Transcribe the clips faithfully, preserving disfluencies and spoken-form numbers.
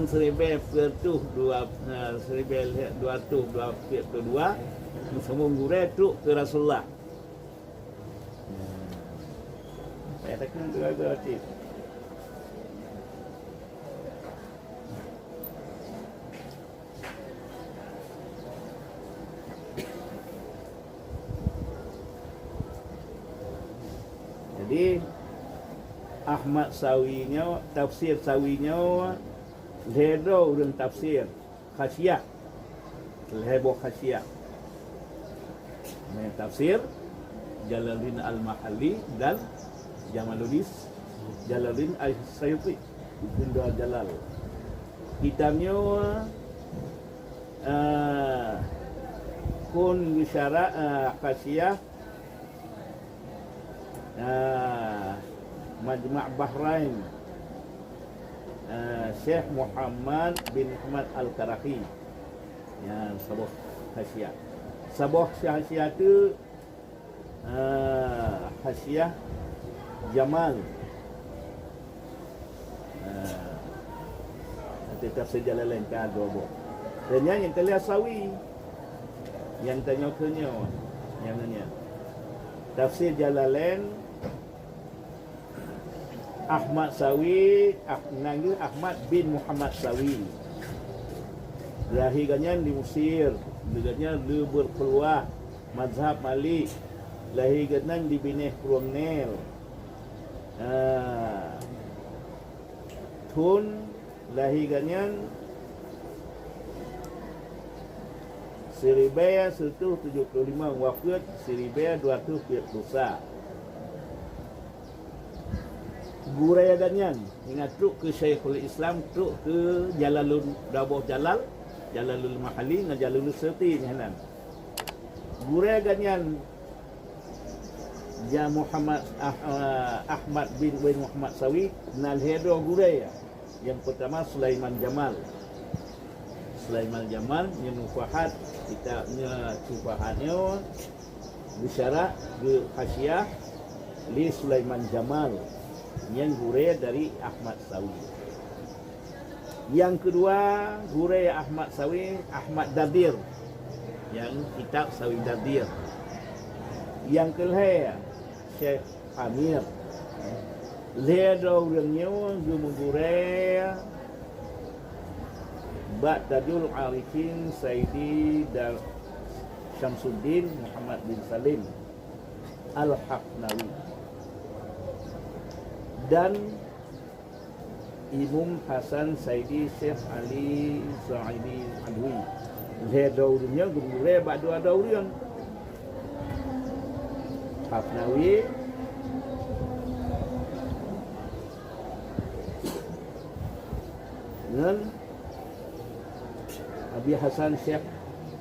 Siribèe peuet reutôh dua, eh, siribèe lhèe dua reutôh dua peuet dua, meusambông gurèe trôk keu Rasulullah. Payah takheun dua-dua cit. Jadi, Ahmad Sawi nyoe, tafsir Sawi nyoe, lhèe droe ureueng tafsir Hasyiah. Lhèe boh hasyiah. Nah, tafsir Jalaluddin Al-Mahalli dan Jamaluddin Jalaluddin As-Suyuti. Ibnu Jalal. Kitab nyoe, eh, kon geusyarah, eh, hasyiah, eh, Majma' Bahrain, eh, Syekh Muhammad bin Ahmad Al-Karahi. Nyan saboh hasyiah. Saboh hasyiah tu, ah, hasyiah Jamal. Ah, teutab Tafsir Jalalain ka dua boh. Dan nyan nyang keu lhèe Sawi. Nyang tanyoe keu nyoe. Nyang nyan. Tafsir Jalalain Ahmad Sawi, Ah-, nan geuh Ahmad bin Muhammad Sawi. Lahé geuhnyan di Mesir, geuhnyan le berkeuluar mazhab Malik. Lahé geuhnyan di binéh Krueng Nil. Ah, thon lahé geuhnyan siribèe sireutoh tujoh ploh limong, wafeuet siribèe dua reutôh peuet ploh sa. Gurèe geuhnyan, ingat, trôk keu Syekhul Islam, trôk keu Jalalun, dua boh Jalal, Jalalul Mahalli ngon Jalalus Suyuti nyan. Gurèe geuhnyan, ya Muhammad Ah-, eh, Ahmad bin, bin Muhammad Sawi, na lhèe droe gurèe. Nyang peutama Sulaiman Jamal. Sulaiman Jamal nyan Nufahat, kitab nyan Nufahat nyoe geusyarah, geuhasyiah lé Sulaiman Jamal, nyang gurèe dari Ahmad Sawi. Nyang keudua, gurèe Ahmad Sawi, Ahmad Dadir, nyang kitab Sawi Dadir. Nyang keulhèe, Syekh Amir. Lhèe droe ureueng nyoe geumeugurèe bak Tajul Arifin Saidi dan Syamsuddin Muhammad bin Salim Al-Hafnawi dan Imam Hasan Saidi Syekh Ali Sa'idi Alwi. Lhèe droe ureueng nyoe geugurèe bak dua droe ureueng. Hafnawi ngon Abi Hasan Syekh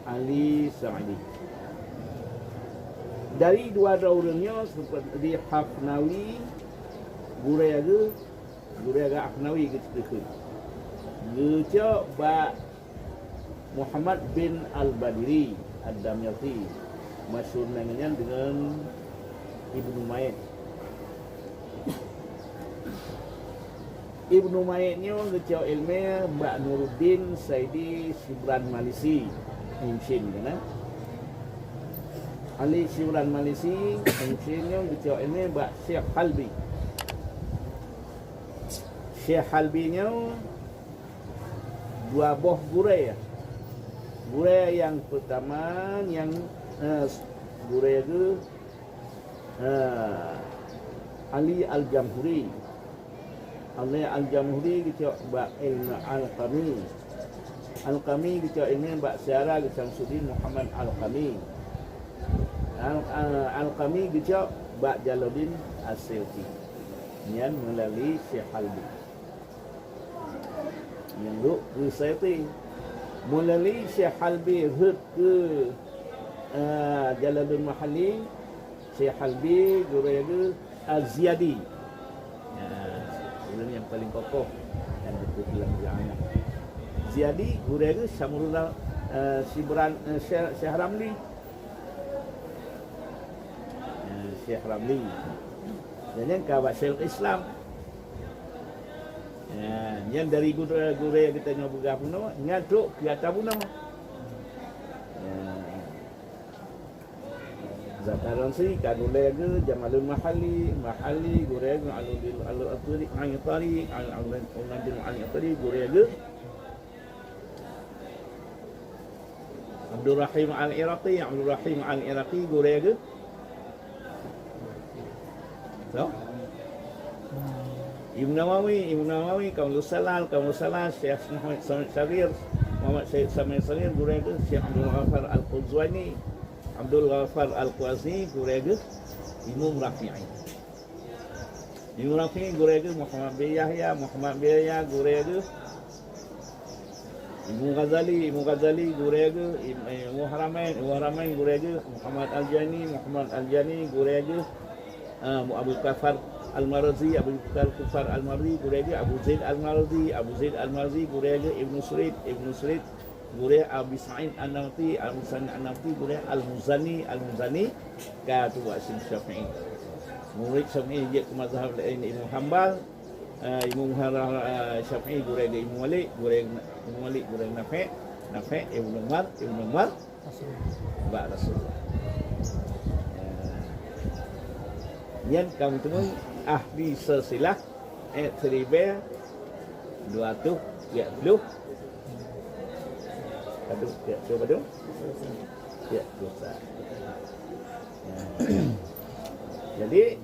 Ali Sa'idi. Dari dua droe ureueng nyoe, seperti Hafnawi, gurèe geuh, gurèe geuh Hafnawi geuh, geucok bak Muhammad bin Al-Badiri Ad-Damyati, masyhur nan nyan deungon Ibnu Ma'in. Ibnu Ma'in nyoe geucok ileumèe bak Nuruddin Saidi Shibran Malisi, Hongxin kan, eh? Ali Shibran Malisi, Hongxin nyoe geucok ileumèe bak Syekh Halbi. Syekh Halbi nyoe dua boh gurèe. Gurèe nyang peutama nyang, eh, gurèe geuh, eh, Ali Al-Jamhuri. Ali Al-Jamhuri geucok bak ileumèe Alqami. Alqami geucok ileumèe bak syedara geuh Syamsuddin Muhammad Alqami. Al-, eh, Alqami geucok bak Jalaluddin As-Suyuti. Nyan meulalui Syekh Halbi. Nyang rhot keu Suyuti. Meulalui Syekh Halbi rhot keu, eh, Jalaluddin Mahalli, Syekh Halbi gurèe geuh Az-Ziyadi. Ya, ureueng nyang paleng kokoh nyang geupeubuet lam Ziyadi. Ziyadi gurèe geuh Syamrullah, eh, Sibran, eh, Syekh, Syekh Ramli. Ya, Syekh Ramli. Dan nyan ka bak Syekhul Islam. Ya, nyan dari gurée-gurée geutanyoe peugah bunoe, nyan trok keu ata bunoe. Ya. Zakhsyakhsyi ka gurée geuh, Jamalul Mahalli, Mahalli gurée geuh, Al-, Al-, Al-Athari, Al-Athari, Al-, Al-, Al-, Al-Athari gurée geuh. Abdul Rahim Al-Iraqi, Abdul Rahim Al-Iraqi gurée geuh. So? Imam Nawawi, Imam Nawawi, Kamilus Salam, Kamilus Salam, Syekh Muhammad Said Saghir, Muhammad Said Said Saghir gurée geuh, Syekh Abdul Ghaffar Al-Qazwini, Abdul Ghaffar Al-Qazwini gurée geuh, Imam Rafi'i. Imam Rafi'i gurée geuh, Muhammad bin Yahya, Muhammad bin Yahya gurée geuh, Imam Ghazali, Imam Ghazali gurée geuh, Im-, eh, Imam Haramain, Imam Haramain gurée geuh, Muhammad Al-Jani, Muhammad Al-Jani gurée geuh, ah, Abu Kafar Al-Marzi, Abu Kafar Al-Marzi gurée geuh, Abu Zaid Al-Marzi, Abu Zaid Al-Marzi gurée geuh, Ibnu Surid, Ibnu Surid gurée Abi Sa'id An-Nabhati, Abi Sa'id An-Nabhati gurée Al-Muzani, Al-Muzani ka tuba Syafi'i. Murid Syafi'i jeuet keu mazhab laén Imam Hambal, eh, Imam Hara-, eh, Syafi'i gurée geuh Imam Malik, gurée Imam Malik gurée Nafi', Nafi' Ibnu Umar, Ibnu Umar bak Rasulullah. Eh, nyan kamoe teumui ahli silsilah, eh, siribée dua ratus tiga puluh. Padum, tiga puluh padum? Tiga puluh sa. Ya. Jadi,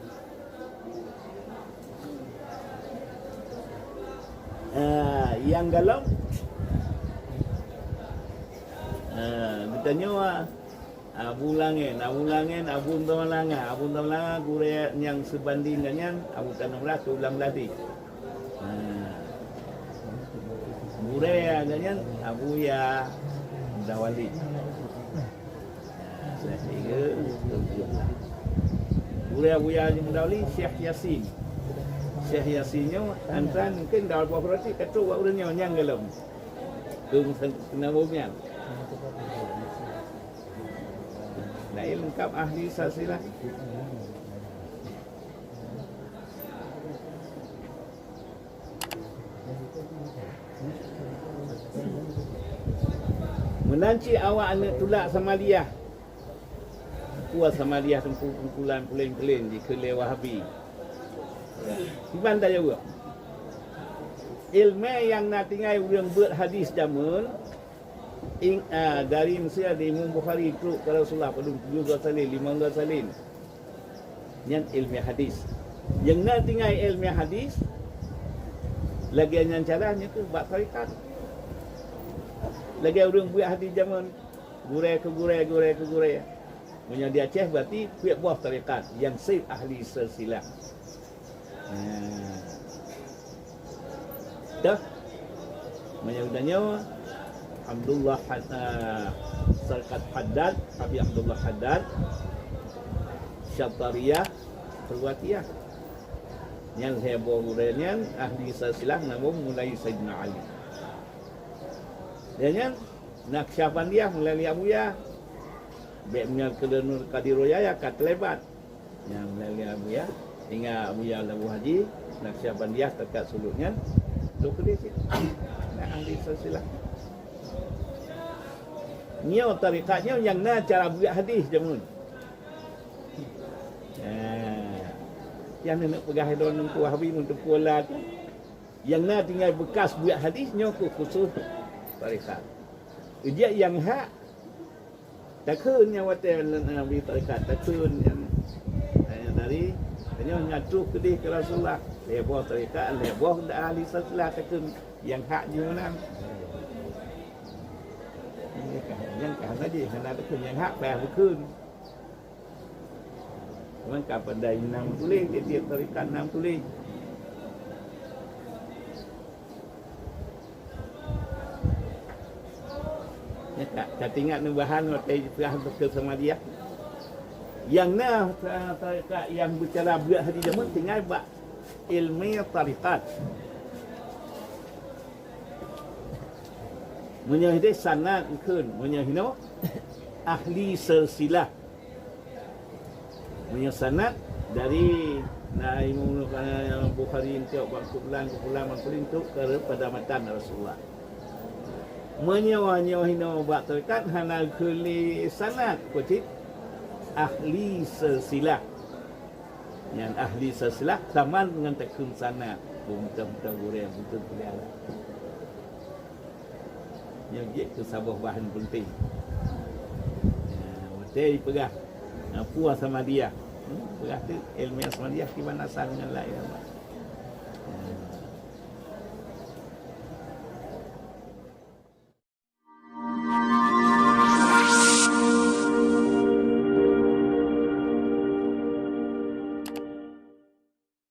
Ah, nyang galom, ah, geutanyoe, ah, Abu Langen, Abu Langen, Abu Tamalanga, Abu Tamalanga gurée nyang seubanding ngon nyan, Abu Tanubrah Tulang Ladi. Ah, gurée ngon nyan Abu Ya Dawali. Gurée Abu Ya Mudawli, Syekh Yasin. Syekh Yasin nyoe, antara mungkin dah boh berarti ketua ureuëng nyoe nyang galom. Keu meusen-, keu nabông nyan. Nah, lengkap ahli silsilah. Meunan cit awak aneuk tulak Samaliyah. Kuah Samaliyah teungku kumpulan puléng-puléng jikheun lé Wahabi. Kiban tajaweueb. Iéleumé nyang na tinggai ureuëng beuet hadis jameun, ing-, a, dari Mesir, di Imam Bukhari trok keu Rasulullah padum tujoh goe salin, limong goe salin. Nyan iéleumé hadis. Nyang na tinggai iéleumé hadis, lagée nyan cara nyoe keuh bak tarekat. Lagée ureuëng beuet hadis jameun, gurée keu gurée, gurée keu gurée. Meunyoe di Aceh berarti peuet boh tarekat nyang seb ahli silsilah. Nah. Dah. Meunyoe geutanyoe, Abdullah Had-, ah, Sarkat Haddad, Habib Abdullah Haddad, Syattariyah, Khulwatiyah. Nyan lhée boh gurée nyan ahli silsilah nabông mulai Saidina Ali. Dan nyan Naqsyabandiyah mulai lé Abuya. Bék meunyoe keuleunur Qadiroyah ya ka teulebat. Nyang meulalu Abuya, ingat Abuya Labuhan Haji, Naqsyabandiyah teukat sulok nyan, tu keudeh cit. Nah, ahli silsilah. Nyoe tarekat nyoe nyang na cara beuet hadis jameun. Nah, nyang neuk peugah lôn nungku Wahabi mun teupeu la tu. Nyang na tinggai beukas beuet hadis nyoe keuh khusos tarekat. Ijak nyang hak Takheun nyang watée lôn, eh, bri tarekat, takheun nyang, eh, nyang tadi, tanyoe nyan troh keudeh keu Rasulullah. Lhée boh tarekat, lhée boh ahli silsilah takheun nyang hak jih meunan. Nyang ka, nyang ka hana jih, hana takheun nyang hak payah bukheun. Cuman ka pandai na meutuléh, tieb-tieb tarekat na meutuléh. Ya, ka, ka teuingat neubahan watée jipeugah beutôi sama dia. Nyang na, ta-, tarekat nyang beucara beuet hadis jameun tinggai bak iéleumé tarekat. Meunyoe hideh sanad kheun, meunyoe hinoe ahli silsilah. Meunyoe sanad dari Nah, Imam Bukhari entok bak kumpulan, kumpulan, kumpulan entok kepada matan Rasulullah. Meunyoe nyoe hinoe bak tarekat hana keuli sanad, kucit ahli silsilah. Nyan ahli silsilah saman ngon takheun sanad. Beumunta-munta gurée, beutôi pilihan. Nyoe jeuet keu saboh bahan penting. Ya, watée peugah, na, peue Samadiyah. Hmm, peugah tu ilmu Samadiyah kiban asal ngon laén.